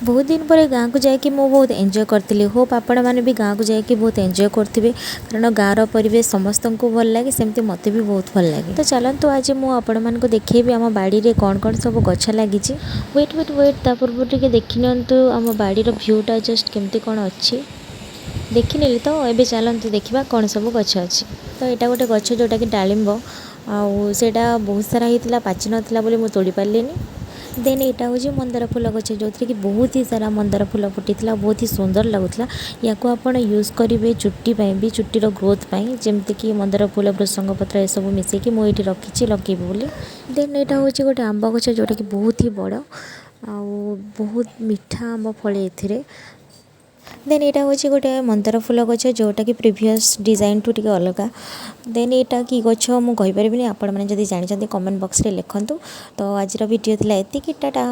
ବହୁତ ଦିନ ପରେ ଗାଁକୁ ଯାଇକି ମୁଁ ବହୁତ ଏନ୍ଜୟ କରିଥିଲି। ହୋପ୍ ଆପଣମାନେ ବି ଗାଁକୁ ଯାଇକି ବହୁତ ଏନ୍ଜୟ କରୁଥିବେ, କାରଣ ଗାଁର ପରିବେଶ ସମସ୍ତଙ୍କୁ ଭଲ ଲାଗେ, ସେମିତି ମୋତେ ବି ବହୁତ ଭଲ ଲାଗେ। ତ ଚାଲନ୍ତୁ, ଆଜି ମୁଁ ଆପଣମାନଙ୍କୁ ଦେଖେଇବି ଆମ ବାଡ଼ିରେ କ'ଣ କ'ଣ ସବୁ ଗଛ ଲାଗିଛି। ୱେଟ୍, ୱେଟ୍, ୱେଟ୍, ତା ପୂର୍ବରୁ ଟିକେ ଦେଖିନିଅନ୍ତୁ ଆମ ବାଡ଼ିର ଭ୍ୟୁଟା ଜଷ୍ଟ କେମିତି କ'ଣ ଅଛି। ଦେଖିନେଲି ତ, ଏବେ ଚାଲନ୍ତୁ ଦେଖିବା କ'ଣ ସବୁ ଗଛ ଅଛି। ତ ଏଇଟା ଗୋଟେ ଗଛ ଯେଉଁଟାକି ଡାଳିମ୍ବ, ଆଉ ସେଇଟା ବହୁତ ସାରା ହେଇଥିଲା, ପାଚି ନଥିଲା ବୋଲି ମୁଁ ତୋଳି ପାରିଲିନି। ଦେନ୍ ଏଇଟା ହେଉଛି ମନ୍ଦାର ଫୁଲ ଗଛ, ଯେଉଁଥିରେ କି ବହୁତ ହି ସାରା ମନ୍ଦାର ଫୁଲ ଫୁଟିଥିଲା, ବହୁତ ହି ସୁନ୍ଦର ଲାଗୁଥିଲା। ୟାକୁ ଆପଣ ୟୁଜ୍ କରିବେ ଚୁଟି ପାଇଁ ବି, ଚୁଟିର ଗ୍ରୋଥ୍ ପାଇଁ, ଯେମିତିକି ମନ୍ଦାର ଫୁଲ, ଭୃସଙ୍ଗ ପତ୍ର ଏସବୁ ମିଶେଇକି ମୁଁ ଏଇଠି ରଖିଛି ଲଗେଇବି ବୋଲି। ଦେନ୍ ଏଇଟା ହେଉଛି ଗୋଟେ ଆମ୍ବ ଗଛ, ଯେଉଁଟାକି ବହୁତ ହି ବଡ଼ ଆଉ ବହୁତ ମିଠା ଆମ୍ବ ଫଳେ ଏଥିରେ। ଦେନ୍ ଏଇଟା ହେଉଛି ଗୋଟେ ମନ୍ଦାର ଫୁଲ ଗଛ, ଯେଉଁଟାକି ପ୍ରିଭିୟସ୍ ଡିଜାଇନ୍ଠୁ ଟିକେ ଅଲଗା। ଦେନ୍ ଏଇଟା କି ଗଛ ମୁଁ କହିପାରିବିନି, ଆପଣମାନେ ଯଦି ଜାଣିଛନ୍ତି କମେଣ୍ଟ ବକ୍ସରେ ଲେଖନ୍ତୁ। ତ ଆଜିର ଭିଡ଼ିଓ ଥିଲା ଏତିକି। ଟାଟା।